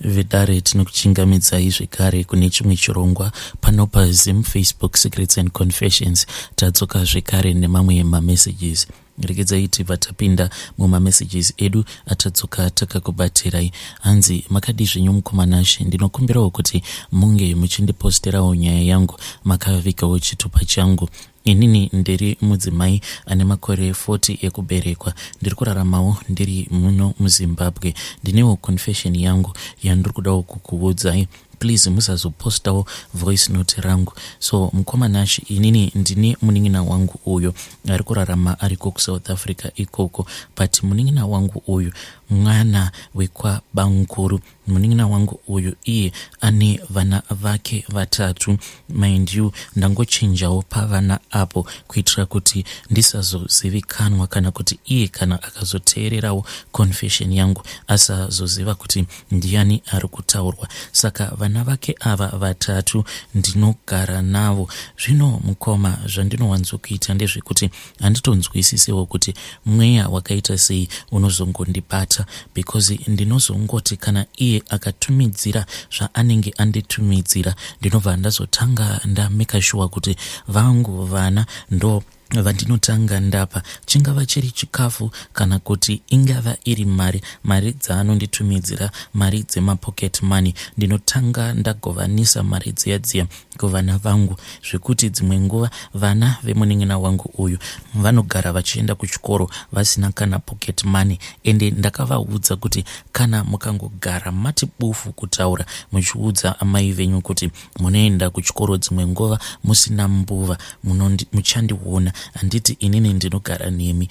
Vedare, tinokuchingamidzai zvekare kune chimwe chirongwa pano paZim Facebook Secrets and Confessions. Tadzoka zvekare nemamwe mamessages. Regedzai tibva tapinda mumamessages edu atadzoka takakubatirai. Hanzi, makadii zvenyu mukoma Nashe? Ndinokumbirawo kuti munge muchindiposterawo nyaya yangu makavigawo chitupa changu. Inini ndiri mudzimai ane makore 40 ekuberekwa. Ndiri kuraramawo ndiri muno muZimbabwe. Ndinewo confession yangu yandiri kudawo kukuudzai. Please musazopostawo voice note rangu. So mukoma Nash, inini ndine munin'ina wangu uyo ari kurarama ariko kuSouth Africa ikoko, but munin'ina wangu uyu mwana wekwabankuru. Munin'ina wangu uyu iye ane vana vake vatatu. Mind you, ndangochinjawo pavana apo kuitira kuti ndisazozivikanwa, kana kuti iye kana akazoteererawo confession yangu asazoziva kuti ndiani ari kutaurwa. Saka vana vake ava vatatu ndinogara navo. Zvino mukoma, zvandinowanzokuita ndezvekuti handitonzwisisewo kuti mweya wakaita sei unozongondibata, because ndinozongoti kana iye akatumidzira zvaanenge anditumidzira, ndinobva ndazotanga ndameka sure kuti vangu vana ndo vandinotanga ndapa, chingava chiri chikafu kana kuti ingava iri mari. Mari dzaanonditumidzira, mari dzemapocket money, ndinotanga ndagovanisa mari dziya dziya kuvana vangu, zvekuti dzimwe nguva vana vemunin'ina wangu uyu vanogara vachienda kuchikoro vasina kana pocket money. Ende ndakavaudza kuti kana mukangogara mati bufu kutaura muchiudza amai venyu kuti munoenda kuchikoro dzimwe nguva musina mbuva, muchandiona. Handiti inini ndinogara nemi?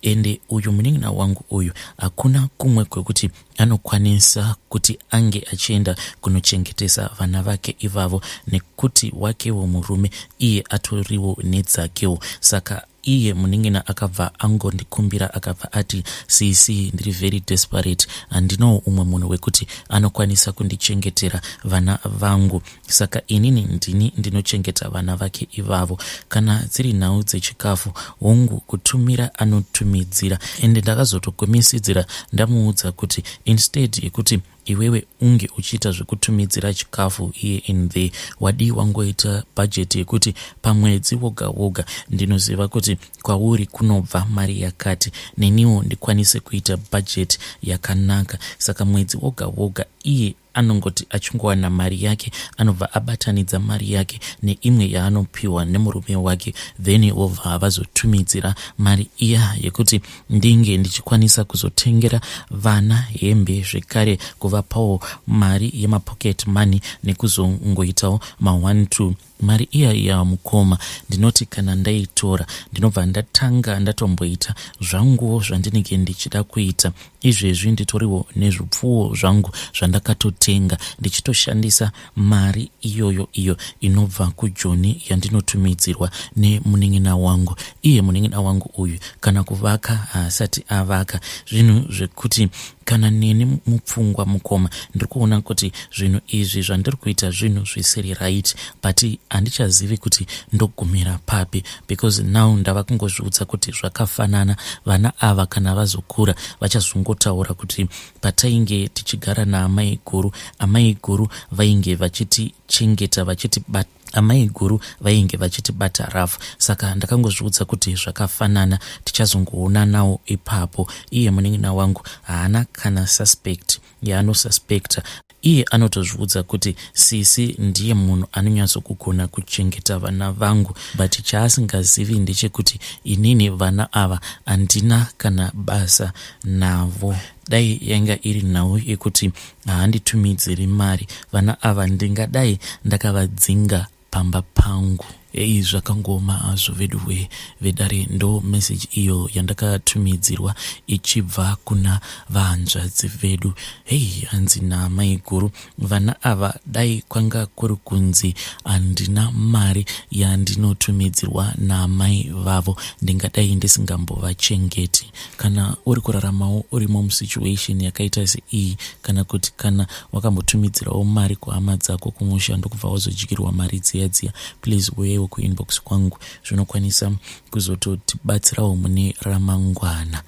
Ende uyu munin'ina wangu uyu hakuna kumwe kwekuti anokwanisa kuti ange achienda kunochengetesa vana vake ivavo, nekuti wakewo murume iye atoriwo nedzakewo. Saka iye munin'ina akabva angondikumbira, akabva ati, "Sisi, ndiri very desperate, handinawo umwe munhu wekuti anokwanisa kundichengetera vana vangu." Saka inini ndini ndinochengeta vana vake ivavo. Kana dziri nhau dzechikafu, hongu, kutumira anotumidzira. Ende ndakazotogumisidzira ndamuudza kuti instead yekuti iwewe unge uchiita zvekutumidzira chikafu here and there, wadii wangoita bhajeti yekuti pamwedzi woga woga ndinoziva kuti kwauri kunobva mari yakati, neniwo ndikwanise kuita bhajeti yakanaka? Saka mwedzi woga woga iye anongoti achingowana mari yake, anobva abatanidza mari yake neimwe yaanopiwa nemurume wake, then wobva vazotumidzira mari iya yekuti ndinge ndichikwanisa kuzotengera vana hembe, zvekare kuvapawo mari yemapocket money nekuzongoitawo ma1 2. Mari iya iya mukoma, ndinoti kana ndaitora, ndinobva ndatanga ndatomboita zvanguwo zvandinenge ndichida kuita. Izvezvi nditoriwo nezvipfuwo zvangu zvandakatotenga ndichitoshandisa mari iyoyo iyo inobva kuJoni yandinotumidzirwa nemunin'ina wangu. Iye munin'ina wangu uyu kana kuvaka haasati avaka. Zvinhu zvekuti kana neni mupfungwa, mukoma, ndiri kuona kuti zvinhu izvi zvandiri kuita zvinhu zvisiri right, but handichazivi kuti ndogumira papi, because now ndava kungozviudza kuti zvakafanana. Vana ava kana vazokura vachazongotaura kuti patainge tichigara naamai guru, amai guru vainge vachitichengeta, vachitibata, amai guru vainge vachitibata rafu. Saka ndakangozviudza kuti zvakafanana, tichazongoonanawo ipapo. Iye munin'ina wangu haana kana suspect yaanosuspecta. Iye anotozviudza kuti sisi ndiye munhu anonyatsokugona kuchengeta vana vangu, but chaasingazivi ndechekuti inini vana ava handina kana basa navo. Dai yanga iri nhau yekuti haanditumidziri mari, vana ava ndingadai ndakavadzinga pamba pangu. Ei, zvakangoma hazvo vedu we. Vedare, ndo meseji iyo yandakatumidzirwa ichibva kuna vahanzvadzi vedu. Hei, hanzi naamai guru, vana ava dai kwanga kuri kunzi handina mari yandinotumidzirwa naamai vavo, ndingadai ndisingambovachengeti. Kana uri kuraramawo urimo musituation yakaita seiyi, kana kuti kana wakambotumidzirawo mari kuhama dzako kumusha ndokubva wazodyirwa mari dziya dziya, please uyaiwo kuinbox kwangu, zvinokwanisa kuzototibatsirawo mune ramangwana.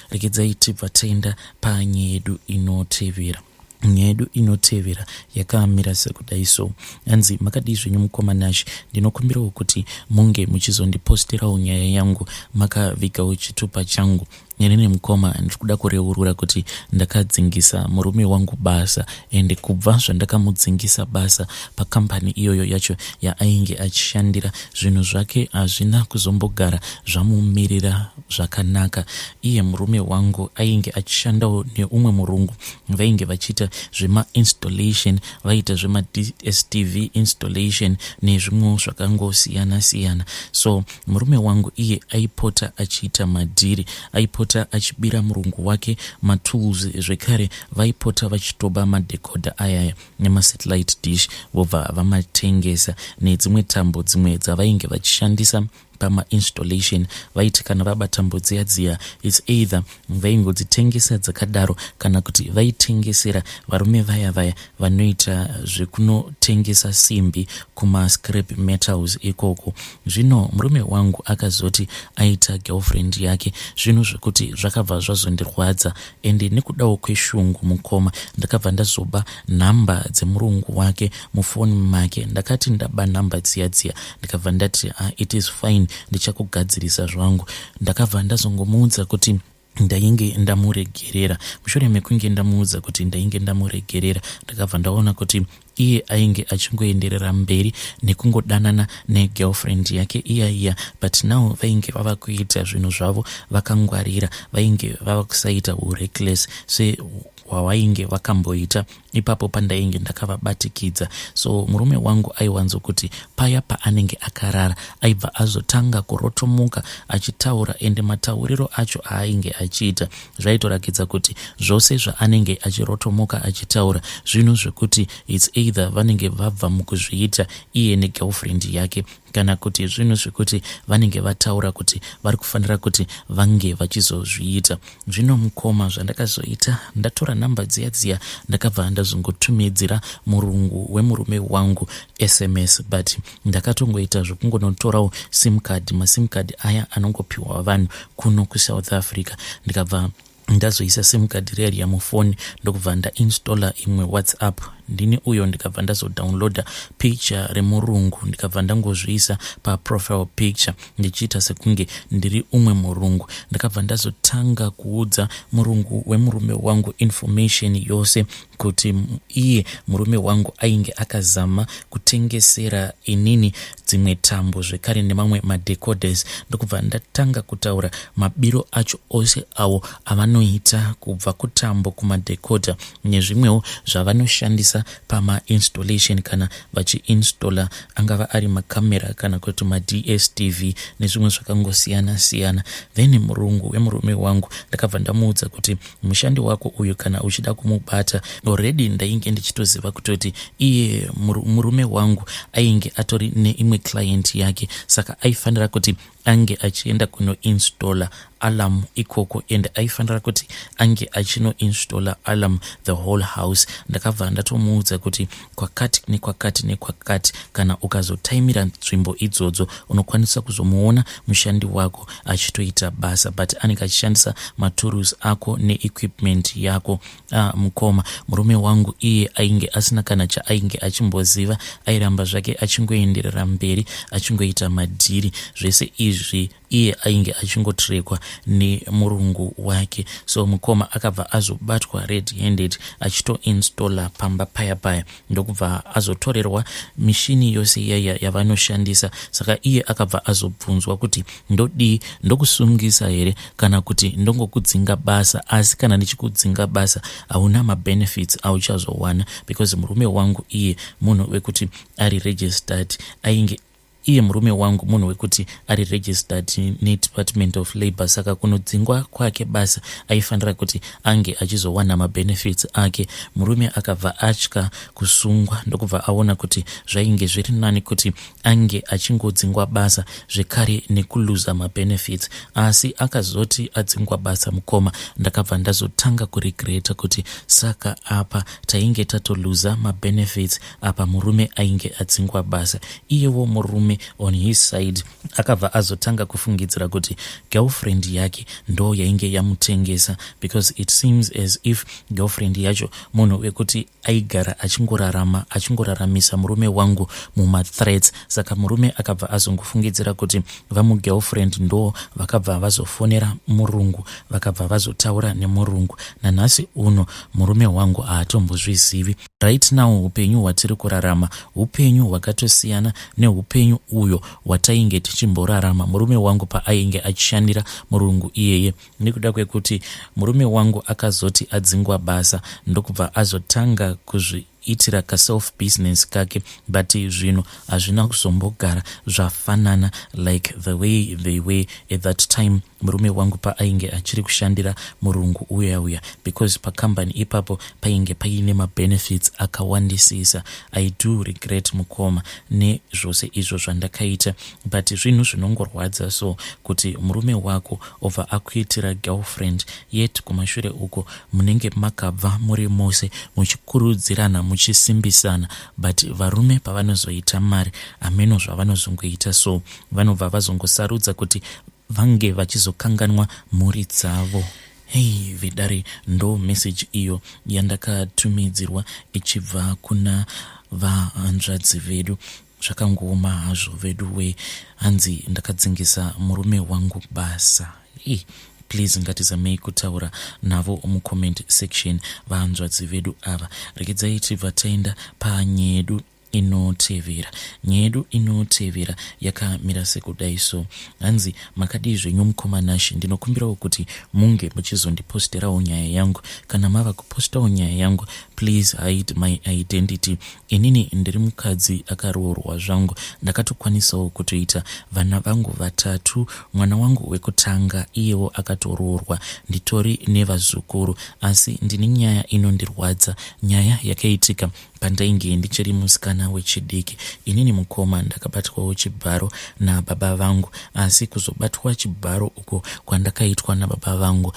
Regedzai tibva taenda panyaya yedu inotevera. Nyaya yedu inotevera yakamira sekudai so. Hanzi makadii zvenyu mukoma Nash, ndinokumbirawo kuti munge muchizondiposterawo nyaya yangu makavigawo chitupa changu. Inini mukoma ndiri kuda kureurura kuti ndakadzingisa murume wangu basa and kubva zvandakamudzingisa basa pakambani iyoyo yacho yaainge achishandira zvinhu zvake hazvina kuzombogara zvamumirira zvakanaka. Iye murume wangu ainge achishandawo neumwe murungu vainge vachiita zvemainstallation, vaiita zvemaDSTV installation nezvimwewo zvakangosiyana siyana. So murume wangu iye aipota achiita madhiri, aipota achibira murungu wake matools, zvekare vaipota vachitoba madecoder ayaya nemasatellite dish vobva vamatengesa nedzimwe tambo dzimwe dzavainge vachishandisa pamainstallation. Vaiti kana vaba tambo dziya dziya, its either vaingodzitengesa dzakadaro kana kuti vaitengesera varume vaya vaya vanoita zvekunotengesa simbi kumascrap metals ikoko. Zvino murume wangu akazoti aita girlfriend yake, zvinhu zvekuti zvakabva zvazondirwadza ende nekudawo kweshungu mukoma, ndakabva ndazoba nhamba dzemurungu wake mufoni make. Ndakati ndaba nhamba dziya dziya, ndikabva ndati, ah, it is fine, ndichakugadzirisa zvangu. Ndakabva ndazongomuudza kuti ndainge ndamuregerera. Mushure mekunge ndamuudza kuti ndainge ndamuregerera, ndakabva ndaona kuti iye ainge achingoenderera mberi nekungodanana negirlfriend yake iya iya, but now vainge vava kuita zvinhu zvavo vakangwarira, vainge vava kusaita hureckless sehwavainge vakamboita ipapo pandainge ndakavabatikidza. So murume wangu aiwanzokuti paya paanenge akarara aibva azotanga kurotomuka achitaura, ende matauriro acho aainge achiita zvaitorakidza kuti zvose zvaanenge achirotomuka achitaura zvinhu zvekuti its either vanenge vabva mukuzviita iye negirlfriend yake, kana kuti zvinhu zvekuti vanenge vataura kuti vari kufanira kuti vange vachizozviita. Zvino mukoma, zvandakazoita, ndatora nhamba dziya dziya, ndakabva ndazongotumidzira murungu wemurume wangu SMS, but ndakatongoita zvekungonotorawo sim card, masim card aya anongopiwa vanhu kuno kuSouth Africa. Ndikabva ndazoisa sim card riya riya mufoni, ndokubva ndainstalla imwe WhatsApp. Ndini uyo ndikabva ndazodownloada picture remurungu, ndikabva ndangozviisa paprofile picture ndichiita sekunge ndiri umwe murungu. Ndakabva ndazotanga kuudza murungu wemurume wangu information yose kuti iye murume wangu ainge akazama kutengesera inini dzimwe tambo zvekare nemamwe madecoders, ndokubva ndatanga kutaura mabiro acho ose awo avanoita kubva kutambo kumadecoder nezvimwewo zvavanoshandisa pamainstallation kana vachiinstalla, angava ari makamera kana kuti maDSTV nezvimwe zvakangosiyana siyana. Then murungu wemurume wangu ndakabva ndamuudza kuti mushandi wako uyu kana uchida kumubata, already ndainge ndichitoziva kutoti iye murume wangu ainge atori neimwe client yake, saka aifanira kuti ange achienda kunoinstalla alarm ikoko and aifanira kuti ange achinoinstalla alarm the whole house. Ndakabva ndatomuudza kuti kwakati nekwakati nekwakati, kana ukazotaimira nzvimbo idzodzo unokwanisa kuzomuona mushandi wako achitoita basa, but anenge achishandisa maturusi ako neequipment yako. Ah, mukoma, murume wangu iye ainge asina kana chaainge achimboziva, airamba zvake achingoenderera mberi achingoita madhiri. Zvese izvi iye ainge achingotrekwa nemurungu wake. So mukoma, akabva azobatwa red handed achitoinstalla pamba paya paya, ndokubva azotorerwa mishini yose iyaiya yavanoshandisa. Saka iye akabva azobvunzwa kuti ndodii, ndokusungisa here kana kuti ndongokudzinga basa? Asi kana ndichikudzinga basa hauna mabenefits auchazowana, because murume wangu iye munhu wekuti ari registered, ainge iye murume wangu munhu wekuti ari registered neDepartment of Labour, saka kunodzingwa kwake basa aifanira kuti ange achizowana mabenefits ake. Murume akabva atya kusungwa, ndokubva aona kuti zvainge zviri nani kuti ange achingodzingwa basa zvekare nekuluza mabenefits. Asi akazoti adzingwa basa, mukoma, ndakabva ndazotanga kuregreta kuti saka apa tainge tatoluza mabenefits, apa murume ainge adzingwa basa, iyewo murume. Murume on his side akabva azotanga kufungidzira kuti girlfriend yake ndo yainge yamutengesa, because it seems as if girlfriend yacho munhu wekuti aigara achingorarama achingoraramisa murume wangu mumathreats. Saka murume akabva azongofungidzira kuti vamugirlfriend ndo vakabva vazofonera murungu, vakabva vazotaura nemurungu. Nanhasi uno murume wangu haatombozvizivi. Right now upenyu hwatiri kurarama upenyu hwakatosiyana neupenyu uyo hwatainge tichimborarama murume wangu paainge achishandira murungu iyeye, nekuda kwekuti murume wangu akazoti adzingwa basa ndokubva azotanga kuzviitira kaself business kake, but zvinhu hazvina kuzombogara zvafanana like the way they were at that time murume wangu paainge achiri kushandira murungu uya uya, because pakambani ipapo painge paine mabenefits akawandisisa. I do regret, mukoma, nezvose izvo zvandakaita, but zvinhu zvinongorwadza so kuti murume wako obva akuitira girlfriend, yet kumashure uko munenge makabva muri mose muchikurudzirana, muchisimbisana. But varume pavanozoita mari, hameno zvavanozongoita, so vanobva vazongosarudza kuti vange vachizokanganwa mhuri dzavo. Hei vedare, ndo meseji iyo yandakatumidzirwa ichibva kuna vahanzvadzi vedu. Zvakangooma hazvo vedu we. Hanzi ndakadzingisa murume wangu basa. I please, ngatizamei kutaura navo mucomment section, vahanzvadzi vedu ava. Regedzai tibva taenda panyedu inotevera. Nyaya yedu inotevera yakamira sekudai so. Hanzi, "Makadii zvenyu mukoma Nashi? Ndinokumbirawo kuti munge muchizondiposterawo nyaya yangu. Kana mava kupostawo nyaya yangu, please hide my identity. Inini ndiri mukadzi akaroorwa zvangu. Ndakatokwanisawo kutoita vana vangu vatatu. Mwana wangu wekutanga iyewo akatoroorwa, nditori nevazukuru. Asi ndine nyaya inondirwadza, nyaya yakaitika pandainge ndichiri musikana wechidiki. Inini mukoma, ndakabatwawo chibharo nababa vangu. Asi kuzobatwa chibharo uko kwandakaitwa nababa vangu,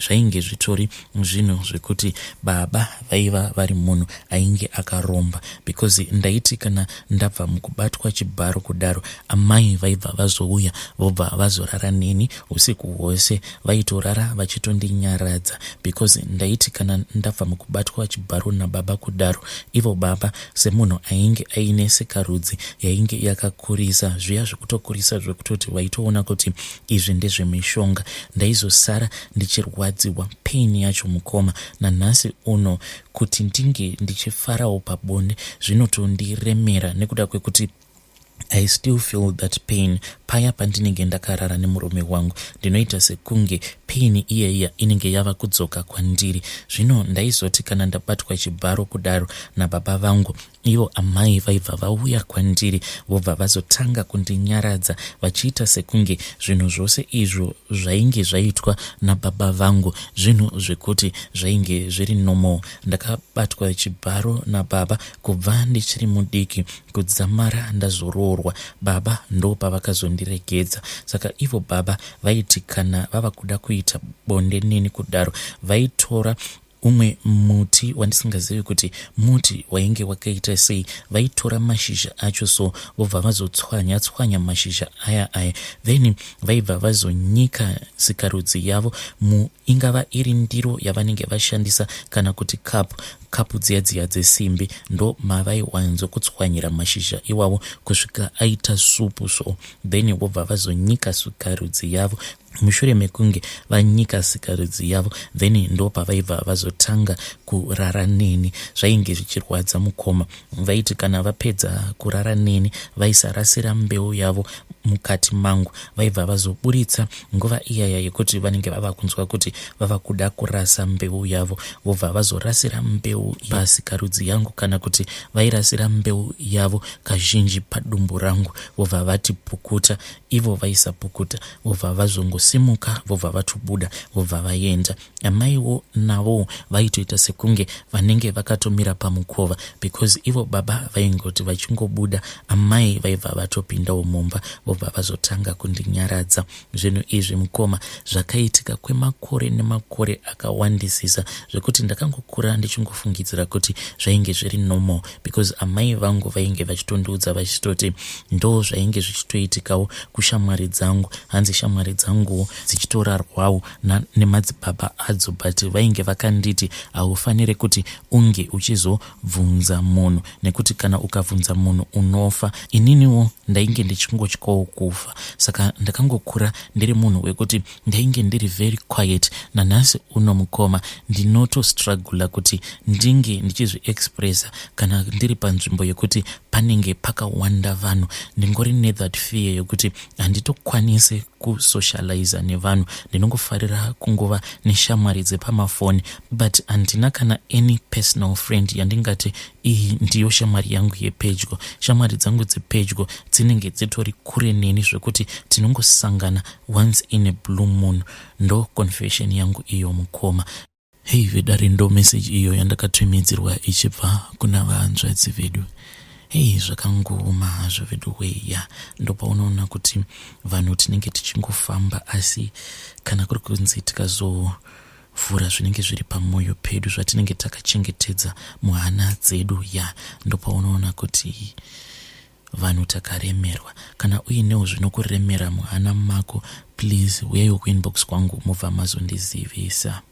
zvainge zvitori zvinhu zvekuti baba vaiva vari munhu ainge akaromba, because ndaiti kana ndabva mukubatwa chibharo kudaro, amai vaibva vazouya, vobva vazorara neni usiku hwose. Vaitorara vachitondinyaradza, because ndaiti kana ndabva mukubatwa chibharo nababa kudaro, ivo baba semunhu ainge aine sikarudzi yainge yakakurisa, zviya zvekutokurisa, zvekutoti vaitoona kuti izvi ndezvemishonga, ndaizosara ndichirwadziwa. Pain yacho mukoma, nanhasi uno kuti ndinge ndichifarawo pabonde zvinotondiremera, nekuda kwekuti I still feel that pain. Paya pandinenge ndakarara nemurume wangu, ndinoita sekunge pain iyaiya inenge yava kudzoka kwandiri. Zvino ndaizoti kana ndabatwa chibharo kudaro nababa vangu, ivo amai vaibva vauya kwandiri, vobva vazotanga kundinyaradza, vachiita sekunge zvinhu zvose izvo zvainge zvaitwa nababa vangu zvinhu zvekuti zvainge zviri normal. Ndakabatwa chibharo nababa kubva ndichiri mudiki kudzamara ndazoroorwa. Baba ndo pavakazondiregedza. Saka ivo baba vaiti kana vava kuda kuita bonde neni kudaro, vaitora umwe muti wandisingazivi kuti muti wainge wakaita sei. Vaitora mashizha acho so, vobva vazotswanya tswanya mashizha aya aya, then vaibva vazonyika sikarudzi yavo mu ingava iri ndiro yavanenge vashandisa kana kuti kapu, kapu dziya dziya dzesimbi. Ndo mavaiwanzokutswanyira mashizha iwawo kusvika aita supu so, then vobva vazonyika sikarudzi yavo. Mushure mekunge vanyika sikarudzi yavo, then ndo pavaibva vazotanga kurara neni. Zvainge zvichirwadza mukoma. Vaiti kana vapedza kurara neni, vaisarasira mbeu yavo mukati mangu. Vaibva vazoburitsa nguva iyaya yekuti vanenge vava kunzwa kuti vava kuda kurasa mbeu yavo, vobva vazorasira mbeu pasikarudzi yangu, kana kuti vairasira mbeu yavo kazhinji padumbu rangu, vobva vati pukuta. Ivo vaisapukuta, vobva vazongosimuka, vobva vatobuda, vobva vaenda. Amaiwo navowo vaitoita sekunge sekunge vanenge vakatomira pamukova because ivo baba vaingoti vachingobuda amai vaibva vatopindawo mumba vobva vazotanga kundinyaradza. Zvinhu izvi mukoma zvakaitika kwemakore nemakore akawandisisa zvekuti ndakangokura ndichingofungidzira kuti zvainge zviri normal because amai vangu vainge vachitondiudza vachitoti ndo zvainge zvichitoitikawo kushamwari dzangu hanzi shamwari dzanguwo dzichitorarwawo nemadzibaba adzo but vainge vakanditi haufanire kuti unge uchizobvunza munhu nekuti kana ukabvunza munhu unofa. Ininiwo ndainge ndichingotyawo kufa saka ndakangokura ndiri munhu wekuti ndainge ndiri very quiet. Nanhasi uno mukoma ndinotostrugula kuti ndinge ndichizviexpressa kana ndiri panzvimbo yekuti panenge pakawanda vanhu. Ndingori nethat fear yekuti handitokwanisi kusocializa nevanhu. Ndinongofarira kungova neshamwari dzepamafoni but handina kana any personal friend yandingati iyi ndiyo shamwari yangu yepedyo. Shamwari dzangu dzepedyo dzinenge dzitori kure neni zvekuti tinongosangana once in a blue moon. Ndo confession yangu iyo mukoma. Hei vedare, ndo message iyo yandakatumidzirwa ichibva kuna vahanzvadzi vedu. Hei, zvakangooma hazvo vedu weya. Ndopaunoona kuti vanhu tinenge tichingofamba, asi kana kuri kunzi tikazovhura zvinenge zviri pamwoyo pedu, zvatinenge takachengetedza muhana dzedu, ya, ndopaunoona kuti vanhu takaremerwa. Kana uinewo zvinokuremera muhana mako, please uyaiwo kuinbox kwangu mubva mazondizivisa.